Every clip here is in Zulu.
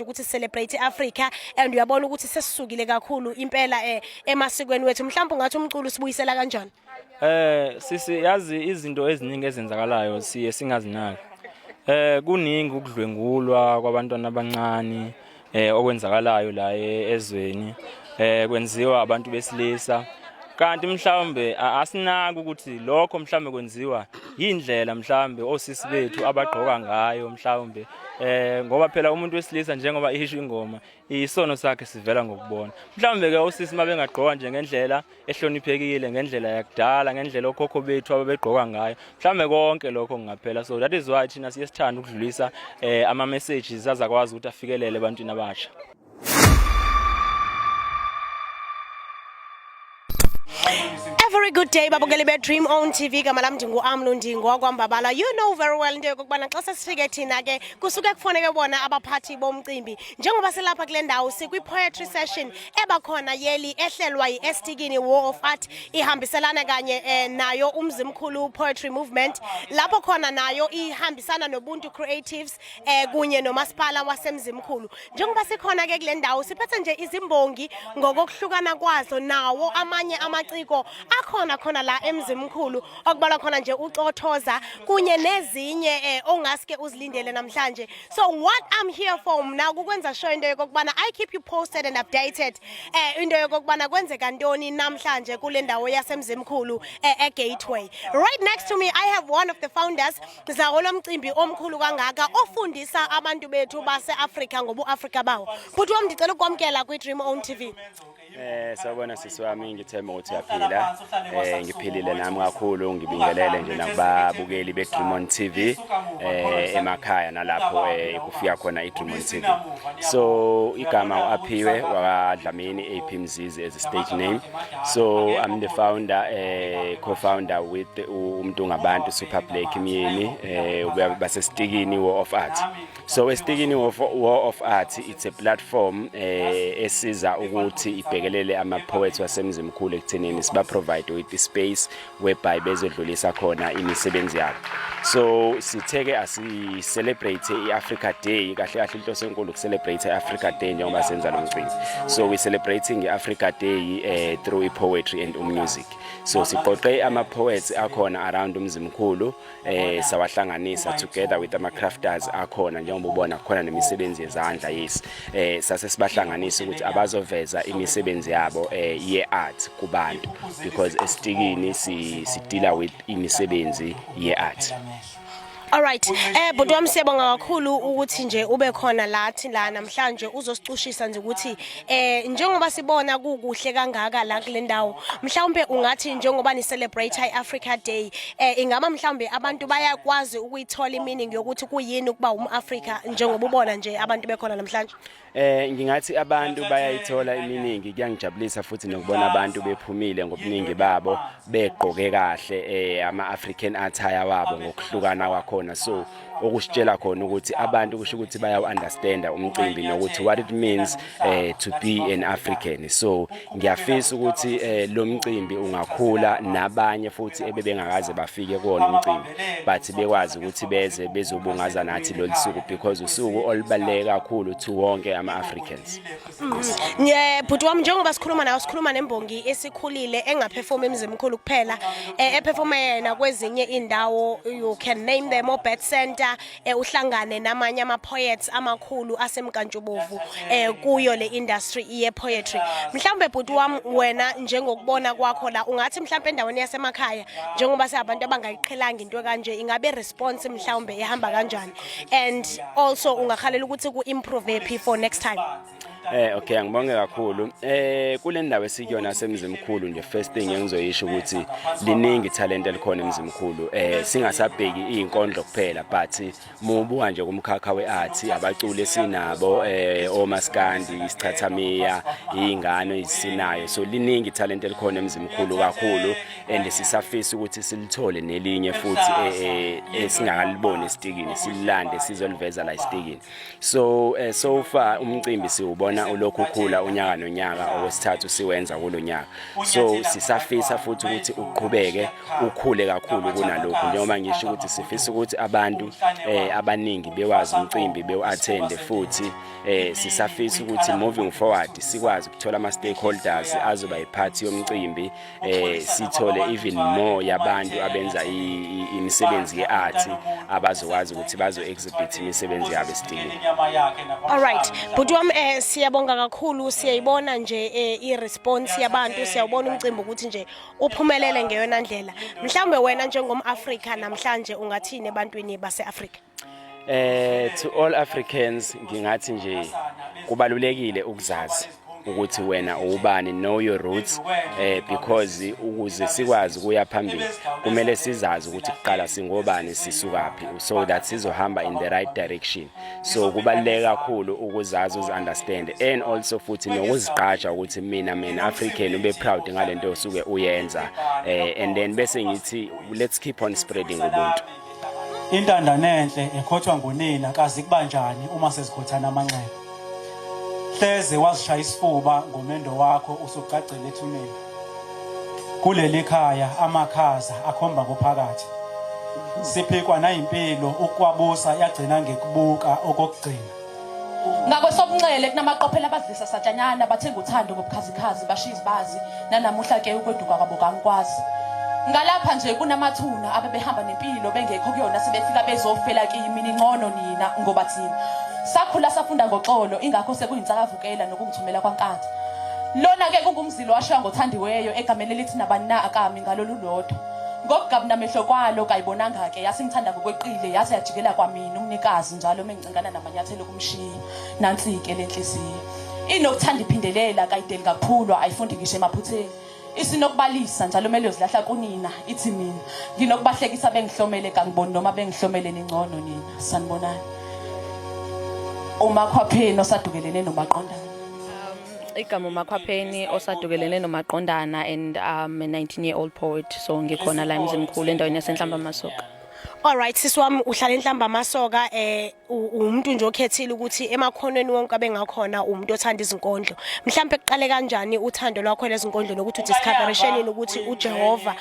Ukuthi celebrate Africa and uyabona ukuthi sesisukile kakhulu impela emasikweni wethu. Mhlawumbe ungathi umculo usibuyisela kanjani? Sisi, yazi izinto eziningi ezenzakalayo siye singazinaki. Kuningi ukudlwengulwa kwabantwana abancane okwenzakalayo la ezweni, kwenziwa abantu besilisa, kanti mhlawumbe asinaki ukuthi lokho mhlawumbe kwenziwa indlela mhlawumbe osisi bethu abagqoka ngayo mhlawumbe, ngoba phela umuntu wesilisa, njengoba isho ingoma, isono sakhe sivela ngokubona. Mhlawumbe ke osisi mabengagqoka nje ngendlela ehloniphekile, ngendlela yakudala, ngendlela okhokho bethu ababegqoka ngayo, mhlawumbe konke lokho kungaphela. So that is why thina siye sithanda ukudlulisa ama messages azakwazi ukuthi afikelele ebantwini abasha. A very good day, babukeli be-Dream On TV. Igama lam ndingu-Amlu ndingwakwambabala. You know very well into yokokubana xa sesifike thina ke kusuke kufoneke bona abaphathi bomcimbi. Njengoba silapha kule ndawo sikwi-poetry session ebakhona yeli ehlelwa yi-Estikini War of Art, ihambiselana kanye nayo Umzimkhulu Poetry Movement, lapho khona nayo ihambisana noBuntu Creatives kunye nomasipala waseMzimkhulu. Njengoba sikhona ke kule ndawo siphethe nje izimbongi ngokokuhlukana kwazo, nawo amanye amaciko akhona khona la eMzimkhulu, okubalwa khona nje uCothoza kunye nezinye ongaske uzilindele namhlanje. So what I'm here for mna kukwenza sure into yokokubana I keep you posted and updated into yokokubana kwenzeka ntoni namhlanje kule ndawo yaseMzimkhulu, eGateway. Right next to me I have one of the founders zawo lo mcimbi omkhulu kangaka ofundisa abantu bethu base-Afrika ngobu-Afrika bawo. Bhuti wam, ndicela ukwamkela kwi-Dream On TV. Sawubona sisi wami, ngithemba ukuthi uyaphila. Ngiphilile nami kakhulu, ngibingelele nje nakubabukeli beDream On TV emakhaya nalapho kufika khona iDream On TV. So igama uAphiwe wakaDlamini, AP Mzizi as a stage name. So I'm the founder, co-founder with umuntu ngabantu Super Black Myeni, basestikini War of Art. So estikini War of Art, it's a platform esiza ukuthi ibhekelele ama poets wasemzimkhulu ekuthenini siba provide with the space whereby bezodlulisa khona imisebenzi yabo. So sitheke asi celebrate iAfrica Day. Kahle kahle inhloso enkulu uku-celebrate iAfrica Day njengoba senza lo mcimbi. So we celebrating iAfrica Day through poetry and music. So siqoqe ama poets akhona around umzimkhulu, sawahlanganisa together with ama crafters akhona, njengoba ubona khona nemisebenzi yezandla, yes, sase sibahlanganisa ukuthi abazoveza imisebenzi yabo ye art kubantu, because estikini si deal with imisebenzi ye art. Alright. Bhuti wami, siyabonga kakhulu ukuthi nje ube khona lathi la namhlanje uzosicushisa nje ukuthi njengoba sibona kukuhle kangaka la kule ndawo, mhlawumbe ungathi njengoba ni celebrate iAfrica Day, ingaba mhlawumbe abantu bayakwazi ukuyithola imeaning yokuthi kuyini ukuba umAfrika, njengoba ubona nje abantu bekhona namhlanje? Ngingathi abantu bayayithola iminingi. Kuyangijabulisa futhi nokubona abantu bephumile ngobuningi babo, begqoke kahle ama African attire wabo ngokuhlukana kwakhona. So okusitshela khona ukuthi abantu kusho ukuthi bayawu understand umcimbi nokuthi what it means to be an African. So ngiyafisa ukuthi lo mcimbi ungakhula nabanye futhi ebebengakaze bafike kuwona umcimbi, but bekwazi ukuthi beze bezobungaza nathi lolu suku, because usuku olubaluleke kakhulu to wonke ama-Africans. Nye bhuti wami, njengoba sikhuluma nawe, sikhuluma nembongi esikhulile engaperform emzimkhulu kuphela, eperforma yena kwezinye indawo, you can name them, oBat Center, uhlangane namanye ama poets amakhulu asemkantshubovu kuyo le industry ye poetry. Mhlawumbe bhuti wami, wena njengokubona kwakho la, ungathi mhlawumbe endaweni yasemakhaya, njengoba singabantu abangayiqhelanga into kanje, ingabe response mhlawumbe ihamba kanjani, and also ungahalela ukuthi ku improve phi for next time? Okay, ngibonge kakhulu. Kule ndawo esikuyona semzimkhulu nje, first thing engizoyisho ukuthi liningi talent elikhona emzimkhulu. Singasabheki izinkondlo kuphela, but mubuka nje kumkhakha weart, abaculi esinabo, omaskandi, isichathamiya, izingane ezisinayo. So liningi talent elikhona emzimkhulu kakhulu and sisafisa ukuthi silithole nelinye futhi esingakaliboni estikini, sililande sizoliveza la estikini. So so far umcimbi siwubona Siwubona ulokhu ukhula unyaka nonyaka, okwesithathu siwenza kulonyaka. So sisafisa futhi ukuthi uqhubeke ukhule kakhulu kunalokhu, njengoba ngisho ukuthi sifisa ukuthi abantu abaningi bewazi umcimbi, bewu-attende futhi. Sisafisa ukuthi moving forward sikwazi ukuthola ama stakeholders azoba yiphathi yomcimbi, sithole even more yabantu abenza imisebenzi ye-art abazokwazi ukuthi bazo exhibit imisebenzi yabo esitikini. Alright, bhuti wami, siyabonga kakhulu. Siyayibona nje i-response yabantu, siyawubona umcimbi ukuthi nje uphumelele ngeyona ndlela. Mhlawumbe wena njengom-Afrika namhlanje ungathini ebantwini base-Afrika? To all Africans ngingathi nje kubalulekile ukuzazi ukuthi wena ubani, know your roots, because ukuze sikwazi ukuya phambili kumele sizazi ukuthi kuqala singobani, sisukaphi, so that sizohamba in the right direction. So kubaluleke kakhulu ukuzazi, uzi-understand and also futhi nokuzigqaja ukuthi mina African, ube proud ngalento osuke uyenza, and then bese ngithi let's keep on spreading ubuntu. Intandane enhle ekhothwa ngunina kazi kubanjani uma sezikhothana amanxeba. Hleze wazishaya isifuba ngomendo wakho usugcagcela ethuneni. Kuleli khaya amakhaza akhomba kophakathi. Siphikwa nayimpilo ukwabusa yagcina ngekubuka okokugcina. Ngakwesobunxele kunamaqophela abadlisa satshanyana, bathenga uthando ngobukhazikhazi, bashiya izibazi nanamuhla ke ukweduka kwabo kangikwazi. Ngalapha nje kunamathuna abebehamba nempilo bengekho kuyona, sebefika bezofela kimi. Ningcono nina ngoba thina sakhula safunda ngoxolo, ingakho sekuyinsakavukela nokungithumela kwankatha. Lona ke kungumzilo washaya ngothandiweyo egameni elithi nabani na akami ngalolu lodwa. Ngokugabuna namehlo kwalo kayibonanga ke, yasimthanda ngokweqile yaze yajikela kwamina umnikazi njalo mengincingana namanyathelo kumshiya. Nansi-ke le nhliziyo inokuthanda iphindelela, kayideli kakhulu, ayifundi ngisho emaphutheni. Isinokubalisa njalo mele uyozilahla kunina, ithi mina nginokubahlekisa bengihlomele kangiboni noma bengihlomele. Ningcono nina, sanibonani. Umakhwapheni osadukelene nomaqondana. Igama uMakhwapheni osadukelene nomaqondana and I'm a 19 year old poet, so ngikhona la eMzimkhulu endaweni yaseNhlamba Masoka. Alright, sisi wami, uhlala eNhlamba Masoka, umuntu nje okhethile ukuthi emakhonweni wonke abengakhona umuntu othanda izinkondlo. Mhlambe kuqale kanjani uthando lwakho lezinkondlo nokuthi udiscoverishenini ukuthi uJehova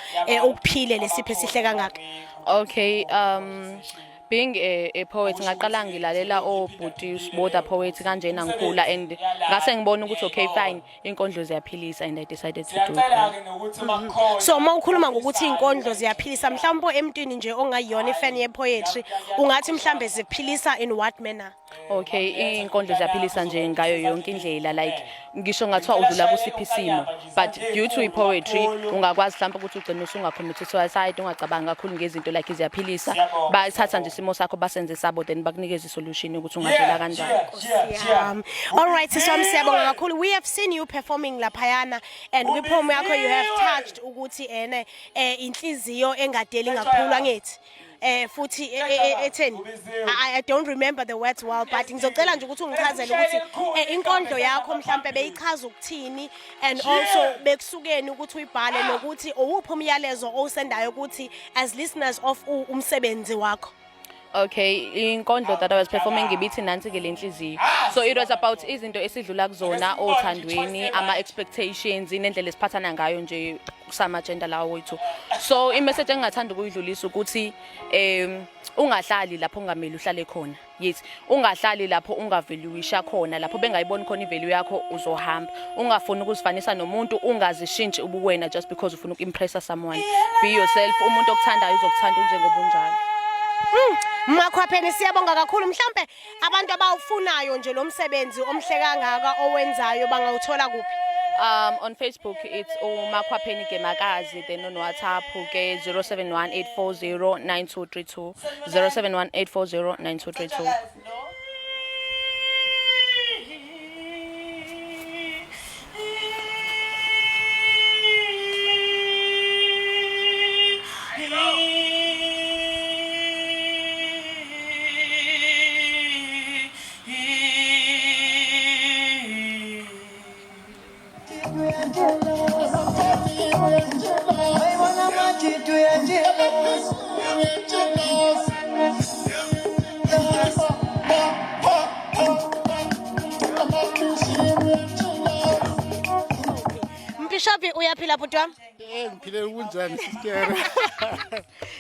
ukuphile lesipho esihle kangaka? Okay, being a poet, ngaqala ngilalela obhuti Sbo the Poet kanjena ngikhula, and ngase ngibona ukuthi okay fine, inkondlo ziyaphilisa, and I decided to do it. So uma ukhuluma ngokuthi izinkondlo ziyaphilisa, mhlawumbe emntwini nje ongayiyona ifan ye-poetry, ungathi mhlambe ziphilisa in what manner? Okay, inkondlo ziyaphilisa nje ngayo yonke indlela. Like ngisho ngathiwa udlula kusiphi isimo, but due to i-poetry ungakwazi mhlawumbe ukuthi ugcine usungacommit suicide, ungacabangi kakhulu ngezinto. Like ziyaphilisa, bayithatha nje isimo sakho basenze sabo, then bakunikeza isolution yokuthi ungadlula kanjani. All right, sisi wami, siyabonga kakhulu. We have seen you performing laphayana and kwipoem yakho you have touched ukuthi ene inhliziyo engadeli ngaphulwa ngethi futhi etheni, I don't remember the words well, but ngizocela nje ukuthi ungichazele ukuthi inkondlo yakho mhlambe beyichaza ukuthini and also bekusukeni ukuthi uyibhale nokuthi owuphi umyalezo owusendayo ukuthi as listeners of umsebenzi wakho. Okay, inkondlo that I was performing ibithi nansi ke lenhliziyo. So it was about izinto esidlula kuzona othandweni, ama expectations, nendlela esiphathana ngayo nje kusama gender lawo wethu. So i message engingathanda ukuyidlulisa ukuthi ungahlali lapho ungameli uhlale khona. Yes, ungahlali lapho ungavaluisha khona, lapho bengayiboni khona ivalue yakho uzohamba. Ungafuni ukuzifanisa nomuntu, ungazishintshi ubuwena just because ufuna ukuimpressa someone. Be yourself, umuntu okuthandayo uzokuthanda unjengoba unjalo. Makhwapheni, siyabonga kakhulu. Mhlambe abantu abawufunayo nje lo msebenzi omhle kangaka owenzayo bangawuthola kuphi? On Facebook it's uMakhwapheni Gemakazi, then on WhatsApp ke 0718409232, 0718409232. Mbhishobhi, uyaphila bhuti wami? Ngiphile, kunjani sister?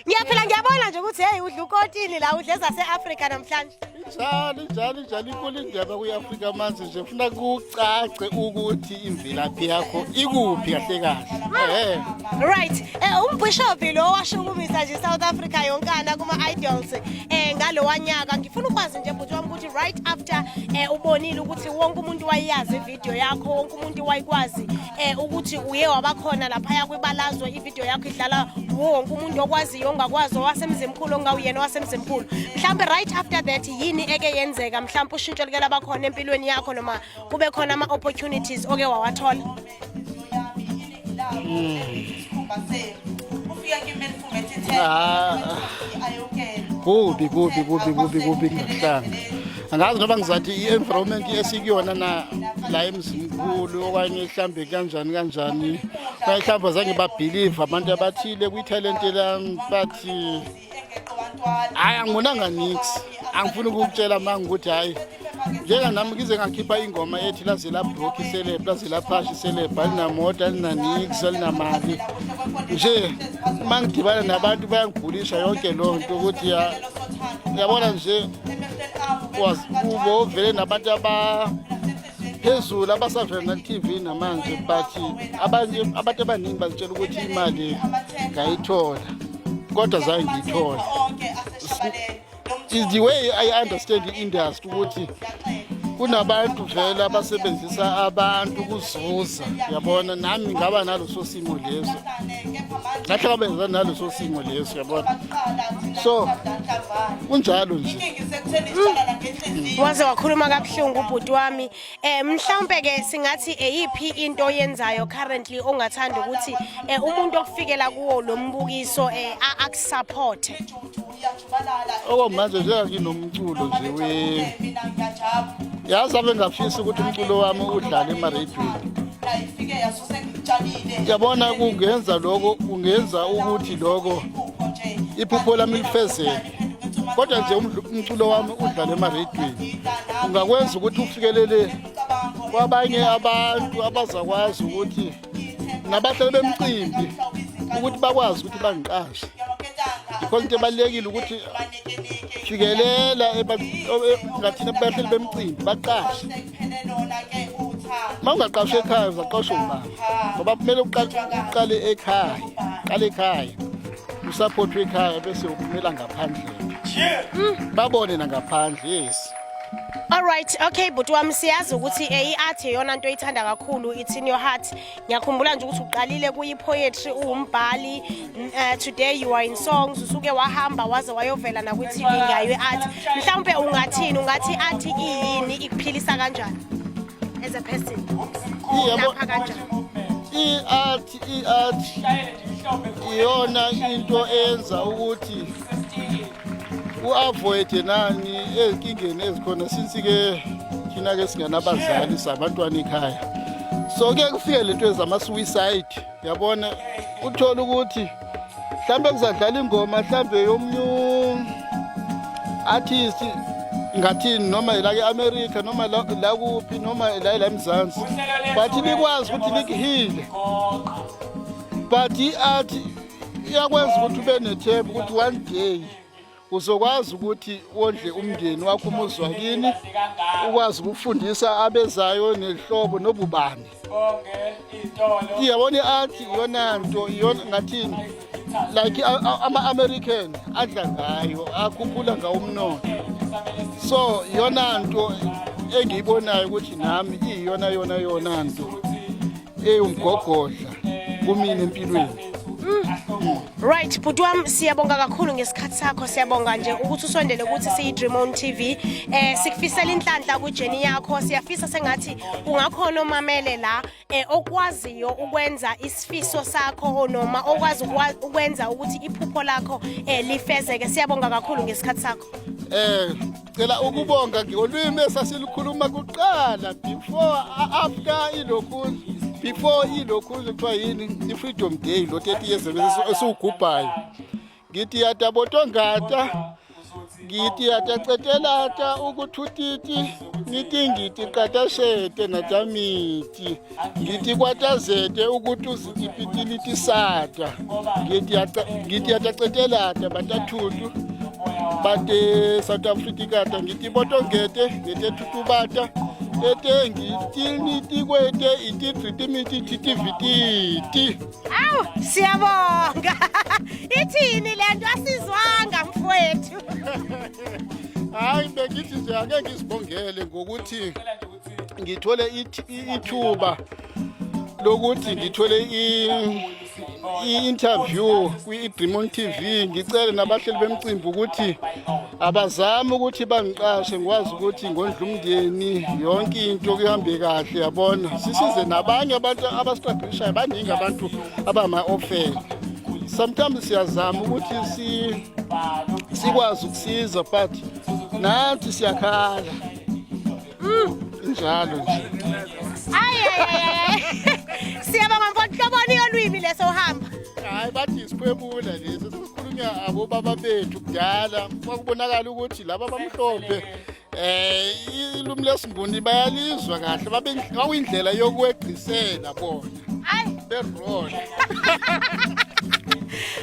Ngiyaphila, ngiyabona nje ukuthi hey, udla ukotini la, udle zase-Afrika namhlanje. Njalo njalo njalo, inkulu indaba kwi-Afrika manje nje, funa kucace ukuthi imvelaphi yakho ikuphi kahle kahle. Right. Umbhishobhi lo washukumisa nje South Africa yonkana kuma idols ngalo wanyaka. Ngifuna ukwazi nje bhuti wami ukuthi right after ubonile ukuthi wonke umuntu wayazi ivideo yakho, wonke umuntu wayikwazi ukuthi uye wabakhona lapha kwibalazwe, ivideo yakho idlala wonke umuntu okwaziyo, ongakwazi, owasemzimkhulu, ongawuyena owasemzimkhulu. Mhlambe right after that yini eke yenzeka? Mhlambe ushintsho like labakhona empilweni yakho noma kube khona ama opportunities oke wawathola? Ah, kubi kubi kubi kubi kubi, kungakuhlanga. Angazi noma ngizathi i-environment esikuyona na la emzimkhulu okanye mhlambe kanjani kanjani. Okanye mhlawumbe azange ba-believe abantu abathile kwithalente lami, bathi hayi, angibonanga nix. Angifuni ukukutshela manga ukuthi hhayi, njenganami ngize ngakhipha ingoma ethi laze la-broke iselebhu, laze laphasha iselebhu, alinamoto, alinanix, alinamali nje. Uma ngidibana nabantu bayangigulisha yonke loo nto ukuthi ya, uyabona nje, ubovele nabantu abaphezulu abasavela na-TV namanje, but abanye abantu abaningi bazitshela ukuthi imali ngayithola, kodwa zange ngiyithola. Is the way I understand i-industry ukuthi kunabantu vele abasebenzisa abantu ukuzuza, yabona. Nami ngaba naloso simo leso, ngahlangabezana naloso simo leso, yabona. So kunjalo nje. Waze wakhuluma kabuhlungu ubhuti wami. Mhlawumbe ke singathi eyiphi into oyenzayo currently ongathanda ukuthi umuntu okufikela kuwo lo mbukiso akusupport? Okwamanje njenganginomculo nje we, yazi, ave ngafisa ukuthi umculo wami udlale emarediyweni, yabona. Kungenza lokho, kungenza ukuthi lokho iphupho lami lifezeke, kodwa nje umculo wami udlale emarediyweni ungakwenza ukuthi ufikelele kwabanye abantu abazakwazi ukuthi nabahleli bemcimbi ukuthi bakwazi ukuthi bangiqashe, because into ebalulekile ukuthi fikelela ngathina abahleli bemcimbi baqashe. Uma ungaqashwa ekhaya, uzaqashwa ubani? Ngoba kumele uqale ekhaya, qale ekhaya, usaphothwe ekhaya, bese uphumela ngaphandle, babone nangaphandle, yes. Alright, okay bhuti wami, siyazi ukuthi i-art iyona nto oyithanda kakhulu, it's in your heart. Ngiyakhumbula nje ukuthi uqalile kuyi-poetry, uwumbhali, today you are in songs, usuke wahamba waze wayovela nakwi-TV ngayo i-art. Mhlawumbe ungathini, ungathi i-art iyini, ikuphilisa kanjani as a person? Yebo. Lapha kanjani? I-art iyona into eyenza ukuthi u-avoid nani ezinkingeni ezikhona, since-ke thina-ke singanabazali, sabantwana ekhaya, so ke kufike lento ezama-suicide, yabona. Uthole ukuthi mhlambe kuzadlala ingoma mhlambe yomunye artist, ngathini, noma la ke-America, noma la kuphi, noma la eMzansi, but likwazi ukuthi likuhile, but i-art iyakwenza ukuthi ube nethemba ukuthi one day uzokwazi ukuthi wondle umndeni wakho, umuzi wakini, ukwazi ukufundisa abezayo nehlobo nobubani. Iyabona, i-art iyona nto, iyona ngathini, like ama-American adla ngayo, akhuphula ngawo umnotho. So iyona nto engiyibonayo ukuthi nami iyona yona yona nto ewumgogodla kumina empilweni. Right, bhuti wami, siyabonga kakhulu ngesikhathi sakho, siyabonga nje ukuthi usondele ukuthi siyi-Dream On TV. Sikufisela inhlanhla kwi-journey yakho. Siyafisa sengathi ungakhona omamele la okwaziyo ukwenza isifiso sakho noma okwazi ukwenza ukuthi iphupho lakho lifezeke. Siyabonga kakhulu ngesikhathi sakho. Cela ukubonga ngolwimi esasilukhuluma kuqala before after ilokhu, before ilokhu kuthiwa yini, i-Freedom Day lo 30 years esiwugubhayo. Ngithi yata botongata, ngithi yata cetelata ukuthutiti. Ngithi ngithi qatashete natamiti ngithi kwatazete ukuthi uzitipitilitisata ngithi yatacetelata batathuntu bate South Africa kata ngithi botongete ngete thutubata ete ngitinitikwete itidritimiti titivititi. Awu siyabonga. Ithini lento asizwanga mfowethu. Hayi bengithi nje ake ngizibongele ngokuthi ngithole ithuba lokuthi ngithole i-interview kwi-Dream On TV. Ngicele nabahleli bemcimbi ukuthi abazame ukuthi bangiqashe, ngikwazi ukuthi ngondla umndeni, yonke into kuhambe kahle, yabona. Sisize nabanye abantu abastruglishayo, baningi abantu abama-orphan. Sometimes siyazama ukuthi sikwazi ukusiza, but nathi siyakhala njalo nje. Ayi ayi. Siyabonga mfowethu, hloboni yolwimi leso uhamba. Hayi, bathi isikhwebula lesi sesikhulunywa abobaba bethu kudala. Kwakubonakala ukuthi laba abamhlophe ilimi lesiNguni bayalizwa kahle, babe kwakuyindlela yokwegqisela bona. Ayi berona.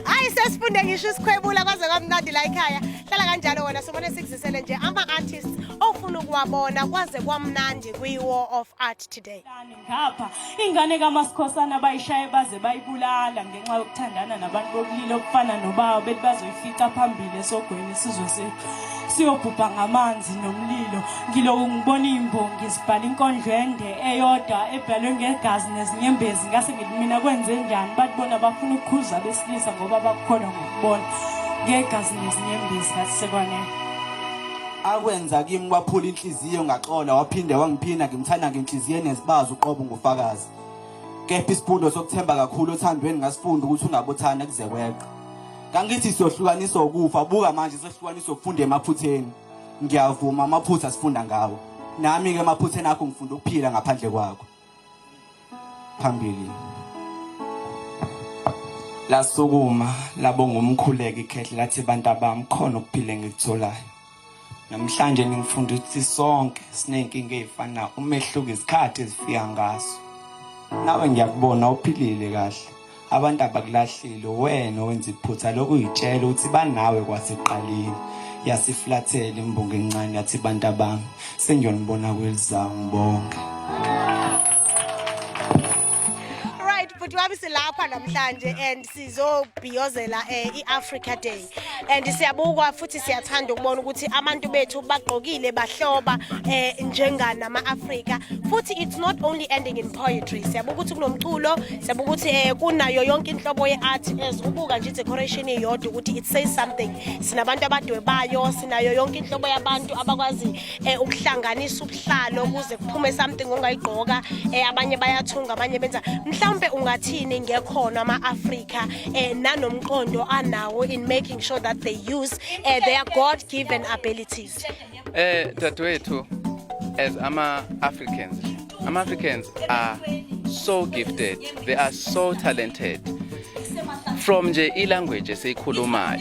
Hayi, sesifunde ngisho isikhwebula kwaze kwamnandi la ekhaya. Hlala kanjalo wena, sobone sikuzisele nje ama-artists ofuna ukuwabona kwaze kwamnandi kwi-War of Art today. Ngapha ingane kaMasikhosana bayishaye baze bayibulala ngenxa yokuthandana nabantu bobulili obufana nobaba, bethi bazoyifica phambili esogweni, isizwe sethu siyobhubha ngamanzi nomlilo. Ngiloku ngibona iy'mbongi zibhala inkondlo ende eyodwa ebhalwe ngegazi nezinyembezi, ngase ngithi mina kwenze njani? Bathi bona bafuna ukukhuza abesilisa ngoba bakukholwa ngokubona ngegazi nezinyembezi. Ngathi sekwanele. Akwenza kimi kwaphula inhliziyo, ngaxola, waphinde wangiphina. Ngimthanda ngenhliziyo enezibazi, uqobo ngufakazi. Kepha isifundo sokuthemba kakhulu othandweni ngasifunda ukuthi ungabothanda kuze kweqa. Kangithi siyohlukaniswa ukufa, buka manje sehlukaniswa ukufunda emaphutheni. Ngiyavuma, amaphutha sifunda ngawo. Nami-ke emaphutheni akho ngifunda ukuphila ngaphandle kwakho. Phambili lasukuma labonga umkhuleko ikhehle, lathi bantu abami, khona ukuphila engikutholayo namhlanje. Ningifunda ukuthi sonke siney'nkinga ey'fanayo, umehluko izikhathi ezifika ngaso. Nawe ngiyakubona uphilile kahle, abantu abakulahlile, wena owenza iphutha lokuyitshela ukuthi banawe kwasekuqaleni. Yasiflathela imbongi encane, yathi bantu abami, sengiyonibona kwelizayo, ngibonge. Right, bhuti wami, silapha namhlanje and sizobhiyozela i-Africa Day and siyabukwa futhi siyathanda ukubona ukuthi abantu bethu bagqokile bahloba njenganama-Afrika. Futhi it's not only ending in poetry, siyabuka ukuthi kunomculo, siyabuka ukuthi kunayo yonke inhlobo ye-art. As ubuka nje i-decoration iyodwa ukuthi it says something. Sinabantu abadwebayo, sinayo yonke inhlobo yabantu abakwazi ukuhlanganisa ubuhlalo ukuze kuphume something ongayigqoka. Abanye bayathunga, abanye benza. Mhlawumbe ungathini ngekhono ama-Afrika nanomqondo anawo in making sure that they use their God given abilities? Dadewethu, as ama Africans, ama Africans are so gifted. They are so talented. From nje ilanguage esiyikhulumayo,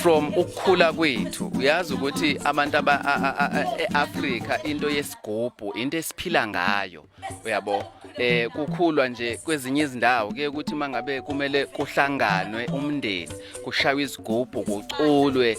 from ukukhula kwethu, uyazi ukuthi abantu aba e-Africa into yesigubhu into esiphila ngayo, uyabo. Kukhulwa nje kwezinye izindawo kuye ukuthi mangabe kumele kuhlanganwe umndeni, kushaywe izigubhu, kuculwe,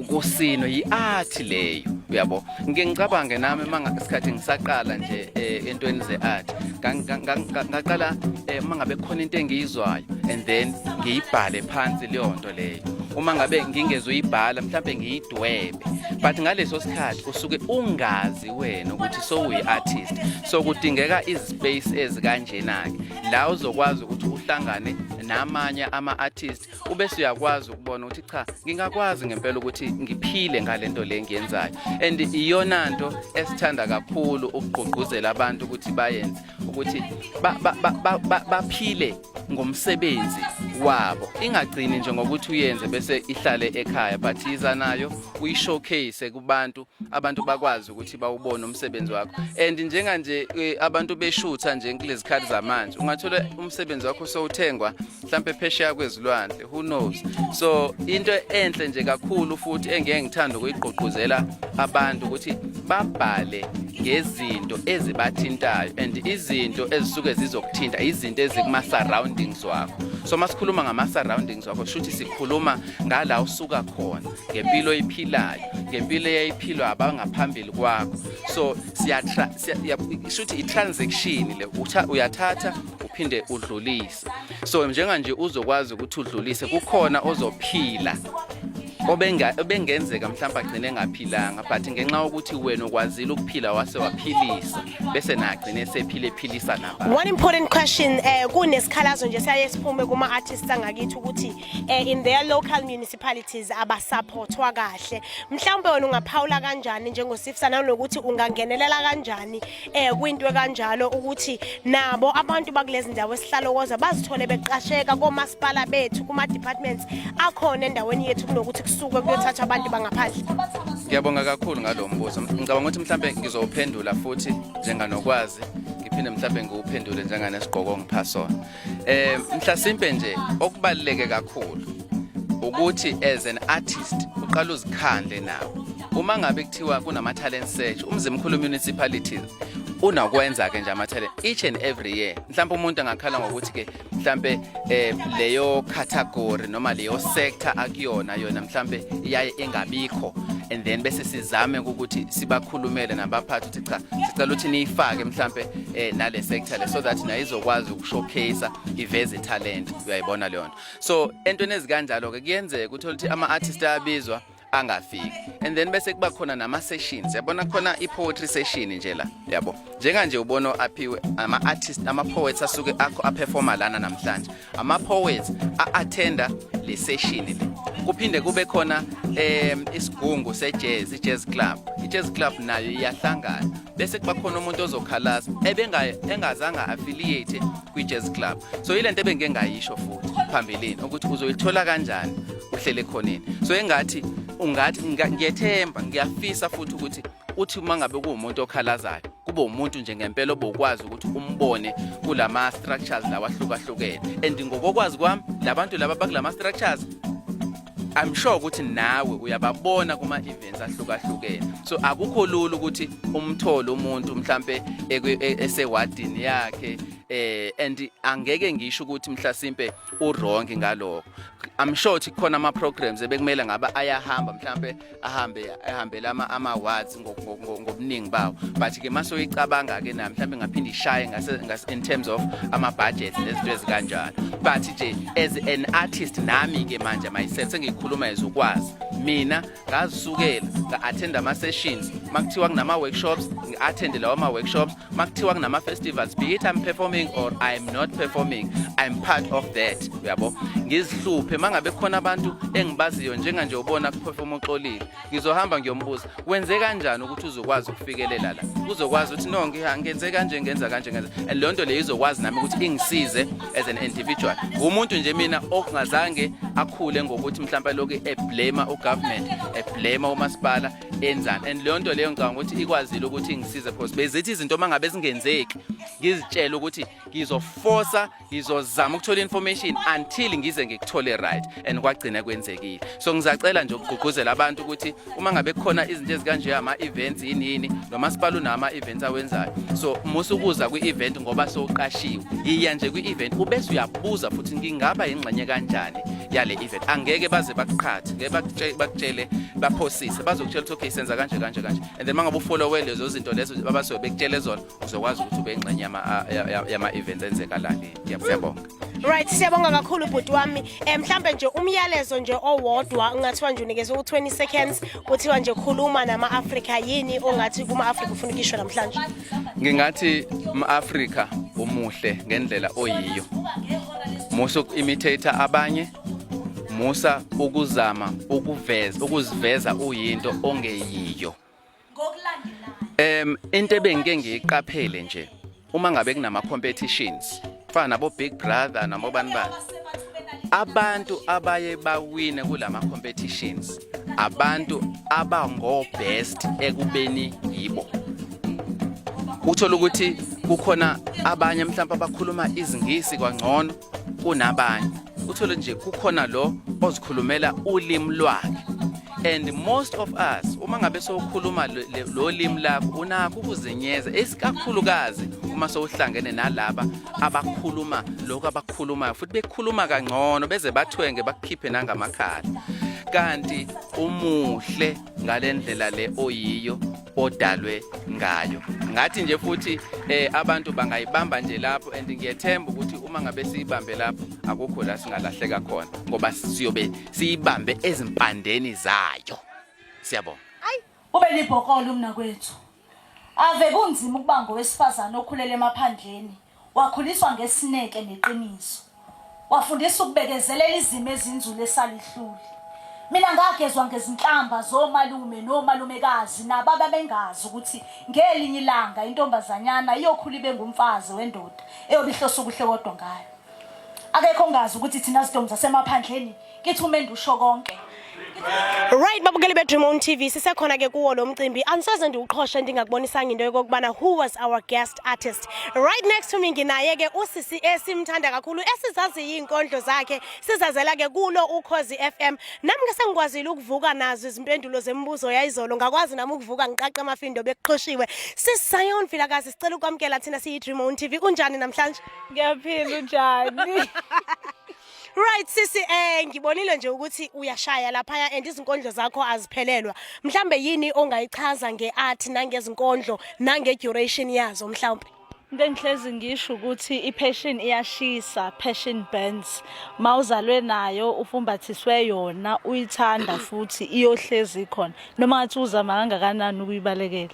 kusinwe, i-art leyo, uyabo. Ngike ngicabange nami manga isikhathi ngisaqala nje entweni ze-art, ngaqala mangabe khona into engiyizwayo and then ngiyibhale phansi leyo nto leyo. Uma ngabe ngingezuyibhala, mhlambe ngiyidwebe, but ngaleso sikhathi usuke ungazi wena ukuthi sowuyi-artist. So kudingeka izispace ezikanjena-ke la uzokwazi ukuthi uhlangane namanye ama-artist, ubese uyakwazi ukubona ukuthi cha, ngingakwazi ngempela ukuthi ngiphile ngale nto le ngiyenzayo. And iyona nto esithanda kakhulu ukugqugquzela abantu ukuthi bayenze, ukuthi baphile ngomsebenzi. wabo. Ingagcini nje ngokuthi uyenze bese ihlale ekhaya, but yiza nayo uyishowcase kubantu, abantu bakwazi ukuthi bawubone umsebenzi wakho. And njenganje abantu beshutha nje kulezi khathi zamanje, ungathola umsebenzi wakho sowuthengwa mhlambe phesheya kwezilwandle, who knows. So into enhle nje kakhulu futhi engeke ngithanda ukuyigqugquzela abantu ukuthi babhale ngezinto ezibathintayo, and izinto ezisuke zizokuthinta izinto ezikuma surroundings wakho. So masikhuluma ngama surroundings wakho, shuthi sikhuluma ngala usuka khona, ngempilo oyiphilayo, ngempilo eyayiphilwa abangaphambili kwakho. So shuthi i-transaction le, uyathatha uphinde udlulise. So njenganje uzokwazi ukuthi udlulise, kukhona ozophila obengenzeka mhlawumbe agcine engaphilanga, but ngenxa yokuthi wena ukwazile ukuphila wase waphilisa, bese nagcine esephile ephilisa nabantu. One important question, kunesikhalazo nje siyaye siphume kuma artists angakithi ukuthi in their local municipalities abasupportwa kahle. Mhlawumbe wena ungaphawula kanjani njengoSifsa, nanokuthi ungangenelela kanjani kwinto kanjalo ukuthi nabo abantu bakulezi ndawo esihlala kuzo bazithole beqasheka komasipala bethu, kuma departments akhona endaweni yethu, kunokuthi kusuke kuyothathwa abantu bangaphandle? Ngiyabonga kakhulu ngalo mbuzo. Ngicabanga ukuthi mhlambe ngizowuphendula futhi njenganokwazi, ngiphinde mhlambe ngiwuphendule njenganesigqoko ngipha sona. Mhlasimpe nje okubaluleke kakhulu ukuthi as an artist uqala uzikhandle nawe. Uma ngabe kuthiwa kunama talent search, uMzimkhulu municipalities unakwenza ke nje ama talent each and every year. Mhlawumbe umuntu angakhala ngokuthi ke mhlambe leyo category noma leyo sector akuyona yona mhlambe iyaye ingabikho, and then bese sizame ukuthi sibakhulumele nabaphathi ukuthi cha, sicela ukuthi niyifake mhlambe nale sector le, so that nayo izokwazi ukushowcase, iveze talent, uyayibona leyo nto. So entweni ezikanjalo ke kuyenzeka uthola ukuthi ama artists ayabizwa angafiki, and then bese kuba khona nama sessions, yabona, khona i poetry session nje la, yabo, njenganje ubona aphiwe ama artists, ama poets asuke akho aperforma lana namhlanje, ama poets a-attenda le session le. Kuphinde kube khona isigungu se-jazz, i-jazz club. I-jazz club nayo iyahlangana, bese kuba khona umuntu ozokhalaza ebenga engazange affiliate kwi-jazz club. So ile nto ebengike ngayisho futhi phambilini ukuthi uzoyithola kanjani uhlele khoneni. So engathi ungathi ngiyethemba, ngiyafisa futhi ukuthi uthi uma ngabe kuwumuntu okhalazayo, kube umuntu nje ngempela obokwazi ukuthi umbone kulama structures lawa ahlukahlukene. And ngokokwazi kwami, labantu laba bakulama structures, I'm sure ukuthi nawe uyababona kuma events ahlukahlukene. So akukho lula ukuthi umthole umuntu mhlambe esewadini yakhe, and angeke ngisho ukuthi mhlasimpe uwrong ngalokho. I'm sure ukuthi khona ama programs ebekumele ngaba ayahamba, mhlambe ahambe ahambela ama awards ngobuningi bawo, but ke mase uyicabanga ke na mhlambe ngaphinde ishaye ngase in terms of ama budgets nezinto ezikanjalo. But nje as an artist nami ke manje myself sengikhuluma ezokwazi mina ngazisukela nga-attend ama-sessions. Makuthiwa kunama-workshops, ngi-attende lawo ma-workshops. Makuthiwa kunama-festivals, be it I'm performing or I'm not performing, I'm part of that, uyabo. Ngizihluphe mangabe khona abantu engibaziyo, njenganje ubona kuperform uXolile, ngizohamba ngiyombuza wenze kanjani ukuthi uzokwazi ukufikelela la, uzokwazi ukuthi no, ngenze kanje, ngenza kanje, ngenza, and leyo nto leyo izokwazi nami ukuthi ingisize as an individual. Umuntu nje mina okungazange akhule ngokuthi mhlawumbe lokhu eblame ugovernment, eblame umasipala, enzani, and leyo nto leyo ngicabanga ukuthi ikwazile ukuthi ingisize, because bezithi izinto uma ngabe zingenzeki ngizitshele ukuthi ngizoforsa, ngizozama ukuthola information until ngize ngikuthole right, and kwagcina kwenzekile. So ngizacela nje ukugqugquzela abantu ukuthi uma ngabe kukhona izinto ezikanje, ama-events, yini yini, nomasipala unama-events awenzayo, so musa ukuza kwi-event ngoba sowuqashiwe. Yiya nje kwi-event ubese uyabuza futhi, ngingaba yingxenye kanjani yale event? Angeke baze bakuqhathe, ngeke bakutshele baphosise, bazokutshela ukuthi okay, senza kanje kanje kanje, and then mangabe ufollowe lezo zinto lezo abasuke bekutshele zona, uzokwazi ukuthi ube ingxenye yama-events enzeka la. Ngiyabonga. Right, siyabonga kakhulu bhuti wami. Mhlambe nje umyalezo nje owodwa, ungathiwa nje unikezwe u20 seconds, kuthiwa nje khuluma nama-Afrika, yini ongathi kuma-Afrika ufuna ukisho namhlanje? Ngingathi ma-Afrika, umuhle ngendlela oyiyo. Musa uku-imitate abanye, musa ukuzama ukuveza ukuziveza uyinto ongeyiyo. Into ebengike ngiyiqaphele nje, uma ngabe kunama competitions fana nabo Big Brother nabo bani bani. Abantu abaye bawine kulama competitions abantu abango best ekubeni yibo. Uthola ukuthi kukhona abanye mhlawumbe abakhuluma izingisi kwangcono kunabanye. Uthole nje kukhona lo ozikhulumela ulimi lwakhe. And most of us, uma ngabe sowukhuluma lo limi lakho, unakho ukuzenyeza, esikakhulukazi uma sowuhlangene nalaba abakhuluma lokho abakhulumayo, futhi bekhuluma kangcono, beze bathwenge bakukhiphe nangamakhala. Kanti umuhle ngalendlela le oyiyo, odalwe ngayo. Ngathi nje futhi abantu bangayibamba nje lapho, and ngiyethemba ukuthi uma ngabe siyibambe lapho, akukho la singalahleka khona, ngoba siyobe siyibambe ezimpandeni zayo. Siyabonga. Ube libhokolo umnakwethu. Ave kunzima ukuba ngowesifazane okhulele emaphandleni, wakhuliswa ngesineke neqiniso. Wafundisa ukubekezelela izimo ezinzulu esalihlule. Mina ngagezwa ngezinhlamba zomalume nomalumekazi nabo ababengazi ukuthi ngelinye ilanga intombazanyana iyokhula ibe ngumfazi wendoda eyobe ihlose okuhle kodwa ngayo. Akekho ongazi ukuthi thina zintombi zasemaphandleni kithi umendo usho konke. Right, babukeli beDream On TV, sisekhona ke kuwo lo mcimbi. Andisoze ndiwuqhoshe ndingakubonisanga into yokokubana who was our guest artist. Right next to me nginaye ke usisi esimthanda kakhulu, esizaziyo iinkondlo zakhe, sizazela ke kulo Ukhozi FM. Nami ke sengikwazile ukuvuka nazo izimpendulo zemibuzo yayizolo, ngakwazi nami ukuvuka ngiqaqe amafindo bekuqhoshiwe. Sis Zion Vilakazi, sicela ukwamukela thina siyi Dream On TV. Unjani namhlanje? Ngiyaphila, unjani? Right sisi, ngibonile nje ukuthi uyashaya laphaya and izinkondlo zakho aziphelelwa. Mhlambe yini ongayichaza ngeart nangezinkondlo nange duration yazo mhlawumbe? Into engihlezi ngisho ukuthi i-passion iyashisa, passion burns. Mawuzalwe nayo, ufumbathiswe yona, uyithanda futhi iyohlezi ikhona. Noma ngathi uzama kangakanani ukuyibalekela.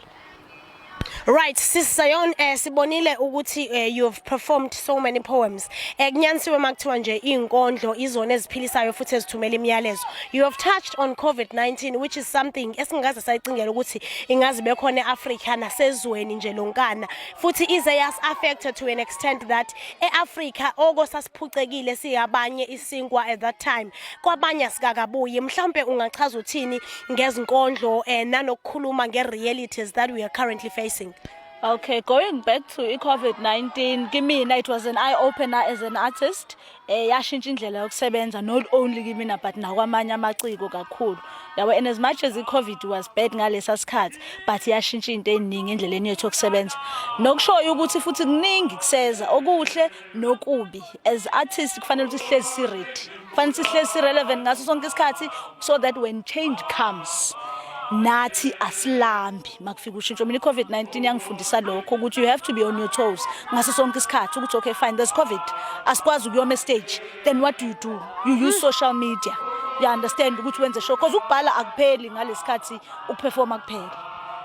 Right, Sis Zion, sibonile ukuthi you have performed so many poems. Kunyanisiwe makuthiwa nje izinkondlo izona eziphilisayo futhi ezithumela imiyalezo. You have touched on COVID-19, which is something esingaze sayicingela ukuthi ingazi bekhona eAfrica nasezweni nje lonkana. Futhi ize yas affected to an extent that eAfrica oko sasiphucekile siyabanye isinkwa at that time. Kwabanye asikakabuyi. Mhlawumbe ungachaza uthini ngezinkondlo nanokukhuluma nge-realities that we are currently facing? Okay, going back to i-COVID-19, kimina it was an eye opener as an artist. Yashintsha indlela yokusebenza, not only kimina but nakwamanye amaciko kakhulu. Yabo, and as much as i-COVID was bad ngalesa sikhathi, but yashintsha into eziningi endleleni yethu yokusebenza. Nokushoyo ukuthi futhi kuningi kuseza, okuhle nokubi. As artists kufanele ukuthi sihlezi si-ready. Kufanele sihlezi si-relevant ngaso sonke isikhathi so that when change comes, nathi asilambi makufika ushintsho. Mina i-COVID-19 yangifundisa lokho, ukuthi you have to be on your toes ngaso sonke isikhathi, ukuthi okay fine, there's COVID, asikwazi ukuyoma stage, then what do you do? You use social media, you understand, ukuthi wenze sure, because ukubhala akupheli ngalesikhathi ukuperforma kuphela.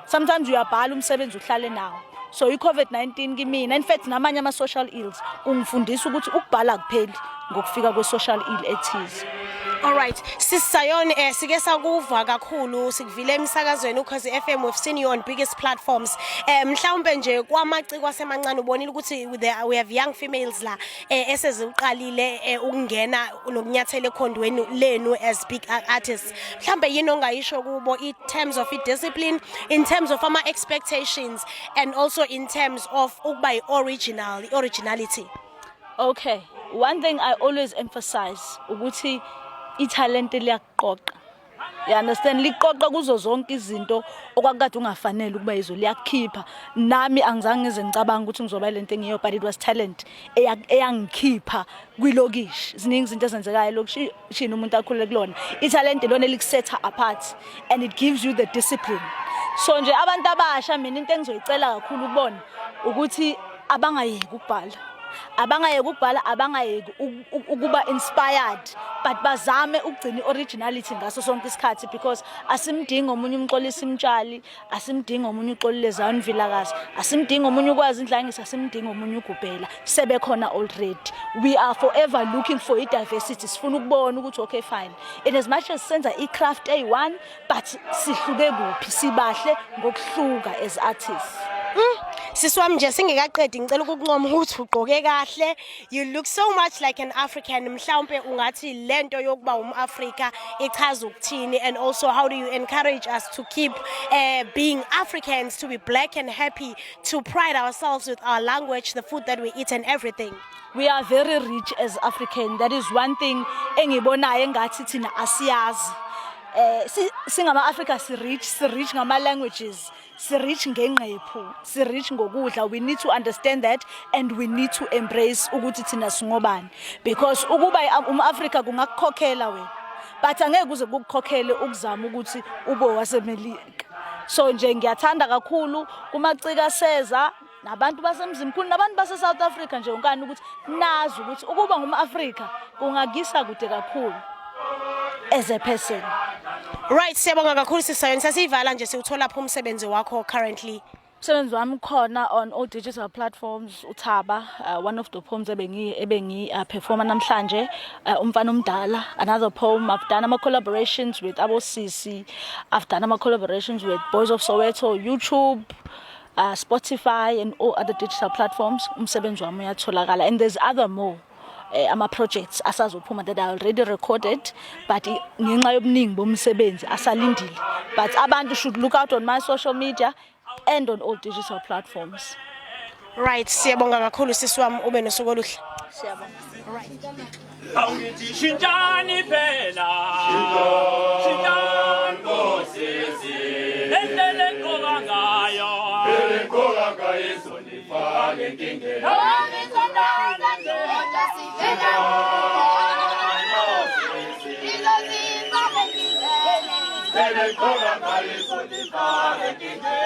Sometimes uyabhala umsebenzi uhlale nawo. So i-COVID-19 kimina, in fact namanye ama-social ills, kungifundisa ukuthi ukubhala akupheli ngokufika kwe-social ill ethize. Alright, Sis Zion, sike sakuva kakhulu, sikuvile emsakazweni Ukhozi FM, we've seen you on biggest platforms. Mhlawumbe nje kwamaciko asemancane, ubonile ukuthi we have young females la eseziqalile ukungena nokunyathela ekhondweni lenu as big artists. Mhlawumbe yini ongayisho kubo in terms of discipline, in terms of ama expectations and also in terms of ukuba original, originality? Okay, one thing I always emphasize ukuthi italent liyakuqoqa. You understand, liqoqa kuzo zonke izinto okwakade ungafanele ukuba yizo, liyakukhipha. Nami angizange ngize ngicabanga ukuthi ngizoba lento engiyo, but it was talent eyangikhipha kwilokishi. Ziningi izinto ezenzekayo elokishini umuntu akhulele kulona. Italent lona elikusetha apart and it gives you the discipline. So nje abantu abasha, mina into engizoyicela kakhulu kubona ukuthi abangayeki ukubhala, abangayeki ukubhala, abangayeki ukuba inspired, but bazame ukugcina i-originality ngaso sonke isikhathi, because asimdingi omunye uMxolisi Mtshali, asimdingi omunye uXolile Zion Vilakazi, asimdingi omunye uKwazi Ndlangisa, asimdingi omunye uGubhela, sebekhona already. We are forever looking for i-diversity. Sifuna ukubona ukuthi okay fine, in as much as senza i-craft eyi-one, but sihluke kuphi? Sibahle ngokuhluka as artists. Sisi wami nje singekaqedi ngicela ukukuncoma ukuthi ugqoke kahle. You look so much like an African. Mhlawumbe ungathi lento yokuba umAfrika ichaza ukuthini and also how do you encourage us to keep being Africans, to be black and happy, to pride ourselves with our language, the food that we eat and everything. We are very rich as African. That is one thing engibonayo engathi thina asiyazi. Singama Africa si rich, si rich ngama languages, si rich ngengqephu, si rich ngokudla. We need to understand that and we need to embrace ukuthi thina singobani because ukuba umAfrica kungakukhokhela wena, but angeke uze kukukhokhele ukuzama ukuthi ube waseMelika. So nje ngiyathanda kakhulu kumacika seza nabantu basemzimkhulu nabantu base-South Africa nje yonkana ukuthi nazi ukuthi ukuba ngum-Afrika kungakisa kude kakhulu as a person. Right, siyabonga kakhulu sisayoni. Sasiyivala nje, siwuthola phi umsebenzi wakho currently? Umsebenzi wami khona on all digital platforms, uThaba, one of the poems ebengi performa namhlanje, umfana omdala, another poem. I've done ama collaborations with abosisi, I've done ama collaborations with Boys of Soweto, YouTube, Spotify and all other digital platforms. Umsebenzi wami uyatholakala and there's other more ama projects asazophuma that are already recorded, but ngenxa yobuningi bomsebenzi asalindile, but abantu should look out on my social media and on all digital platforms. Right, siyabonga kakhulu sisi wami, ube nosuku oluhle. Siyabonga. Awuthi shintshani phela, shintshani bosisi, lendlela engqoka ngayo, engqoka ngayo izonifaka enkingeni. Engqoka ngayo izonifaka enkingeni.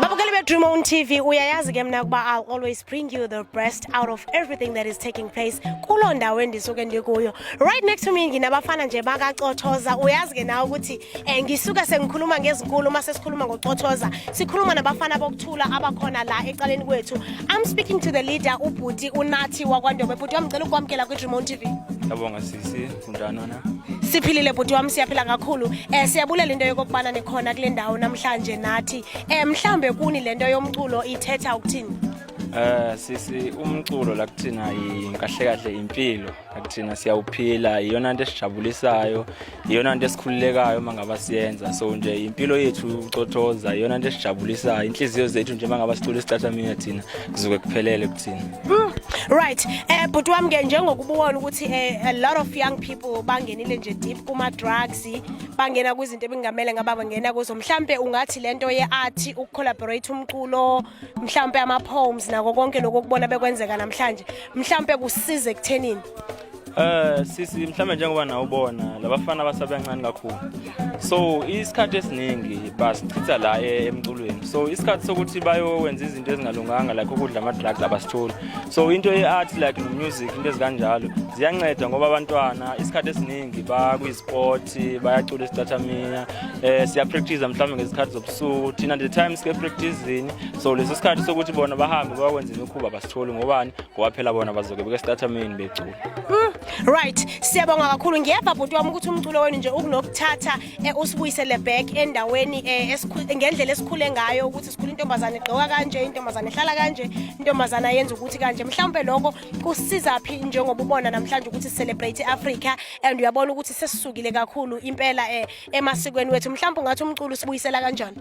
Babukeli be-Dream On TV, uyayazi ke mna ukuba I'll always bring you the best out of everything that is taking place kuloo ndawo endisuke ndikuyo. Right next to me nginabafana nje bakacothoza. Uyazi ke nawe ukuthi ngisuke sengikhuluma ngezinkulu uma sesikhuluma ngocothoza, sikhuluma nabafana bokuthula abakhona la ecaleni kwethu. I'm speaking to the leader, ubhuti uNathi wakwaNdobe. Bhuti wami, ngicela ukwamukela kwi-Dream On TV. Ngiyabonga sisi, kunjani wena? Siphilile bhuti wami, siyaphila kakhulu. Siyabulela into yokokubana nikhona kule ndawo namhlanje nathi. Mhlambe kuni lento yomculo ithetha ukuthini? Sisi, umculo la kuthina kahle kahle impilo la kuthina, siyawuphila, iyona nto esijabulisayo, iyona nto esikhululekayo uma ngaba siyenza. So nje impilo yethu ucothoza, iyona nto esijabulisayo, inhliziyo zethu nje uma ngaba sicula isicathamiya thina kuzuke kuphelele kuthina. Right. Bhuti wami ke, njengokubuona ukuthi a lot of young people bangenile nje deep kuma drugs, bangena kwizinto ebingamele ngaba bangena kuzo. Mhlambe ungathi lento ye art, ukucollaborate umculo, mhlambe ama poems nako konke lokho okubona bekwenzeka namhlanje, mhlambe kusize ekuthenini? Sisi, mhlambe njengoba nawe ubona labafana basabancane kakhulu, so isikhathi esiningi basichitha la emculweni, so isikhathi sokuthi bayowenza izinto ezingalunganga like ukudla ama-drugs abasitholi. So into ye-art like no-music, into ezikanjalo ziyanceda ngoba abantwana isikhathi esiningi bakwi-sport, bayacula isicathamiya, siyapractice mhlawumbe ngezikhathi zobusuku thina, the time sike practicini. So leso sikhathi sokuthi bona bahambe bayokwenza imikhuba abasitholi. Ngobani? Ngoba phela bona bazoke beke esicathameni becula. Right, siyabonga kakhulu. Ngiyeva bhuti wami ukuthi umculo wenu nje ukunokuthatha usibuyisele back endaweni ngendlela esikhule ngayo, ukuthi sikhule intombazane igqoka kanje, intombazane ihlala kanje, intombazane yenza ukuthi kanje. Mhlawumbe lokho kusiza phi njengoba ubona namhlanje ukuthi celebrate Africa and uyabona ukuthi sesisukile kakhulu impela emasikweni wethu? Mhlawumbe ungathi umculo usibuyisela kanjani?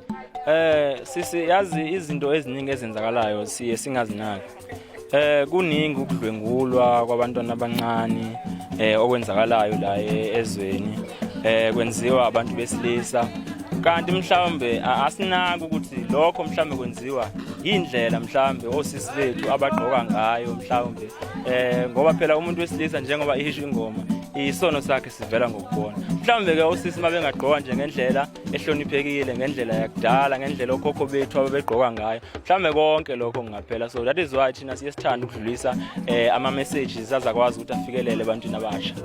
Sisi, yazi izinto eziningi ezenzakalayo siye singazinaki. Kuningi ukudlwengulwa kwabantwana abancane okwenzakalayo la ezweni, kwenziwa abantu besilisa, kanti mhlawumbe asinaki ukuthi lokho mhlawumbe kwenziwa indlela mhlawumbe osisi bethu abagqoka ngayo mhlawumbe, ngoba phela umuntu wesilisa, njengoba isho ingoma, isono sakhe sivela ngokubona. Mhlawumbe ke osisi mabengagqoka nje ngendlela ehloniphekile, ngendlela yakudala, ngendlela okhokho bethu ababegqoka ngayo, mhlawumbe konke lokho kungaphela. So that is why thina siye sithanda ukudlulisa ama messages azakwazi ukuthi afikelele ebantwini abasha.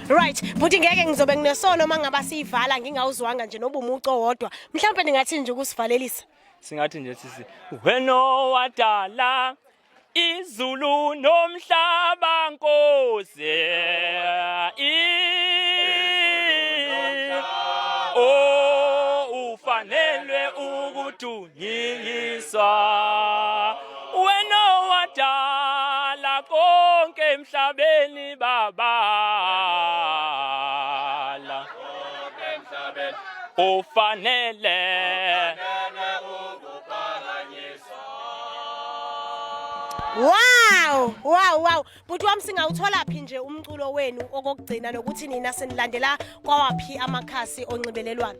Right, buti, ngeke ngizobe nginesono uma ngaba siyivala ngingawuzwanga nje noba umuco wodwa. Mhlawumbe ningathi nje ukusivalelisa. Singathi nje sisi wena owadala izulu nomhlaba Nkosi Oh ufanelwe ukudunyiswa wena owadala konke emhlabeni babala ufanele Wow, wow. Bhuti wami, singawuthola phi nje umculo wenu okokugcina nokuthi nina senilandela kwawaphi amakhasi onxibelelwano?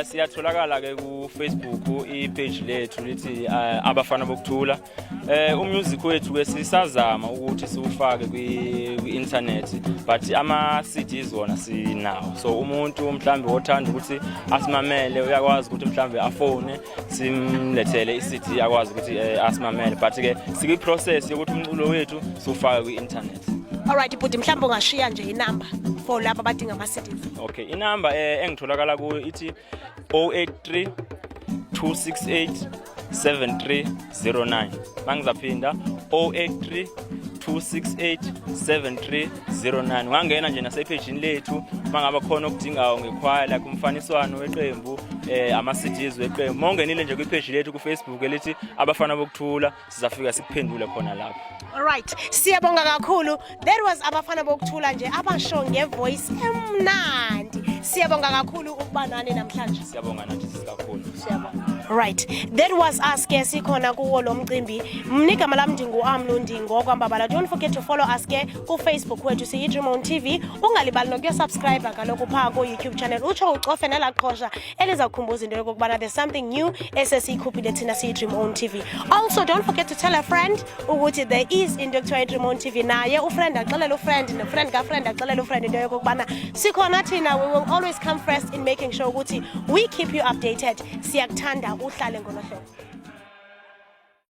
Siyatholakala ke ku Facebook, i-page lethu lithi Abafana Bokuthula. Umusic wethu ke sisazama ukuthi siwufake kwi internet, but ama CDs wona sinawo. So umuntu mhlambe othanda ukuthi asimamele uyakwazi ukuthi mhlambe afone simlethele i-CD akwazi ukuthi asimamele, but ke sikwi process yokuthi umculo wethu siwufake kwi internet. Alright bhuti, mhlawumbe ungashiya nje inamba for laba abadinga ama-CDs. Okay, inamba engitholakala kuyo ithi 083 268 7309. Mangizaphinda, 083 268 7309. Ungangena nje nasephejini lethu mangaba khona okudingayo ngekhwaya, like umfaniswano weqembu, ama CDs weqembu. Mawungenile nje kwipage lethu ku Facebook elithi Abafana Bokuthula, sizafika sikuphendule khona lapho. Alright, siyabonga kakhulu. That was Abafana Bokuthula nje abasho ngevoice emnandi. Siyabonga kakhulu ukuba nani namhlanje. Siyabonga nathi sikakhulu. Siyabonga. Right, that was us ke sikhona kuwo lo mcimbi. Mna igama lam ndingu-Amnu Ndingokwambabala. Don't forget to follow us ke ku-Facebook wethu siyi-Dream On TV. Ungalibali nokuyosubscribe kaloku phaa ku-YouTube channel. Utsho ucofe nelaa qhosha eliza kukhumbuza into yokokubana there's something new esesiyikhuphile thina siyi-Dream On TV. Also don't forget to tell a friend ukuthi there is into ekuthiwa i-Dream On TV. Naye ufriend axelele ufriend, nofriend kafriend axelele ufriend into yokokubana sikhona thina. We will always come first in making sure ukuthi we keep you updated. Siyakuthanda, uhlale ngolo hlobo.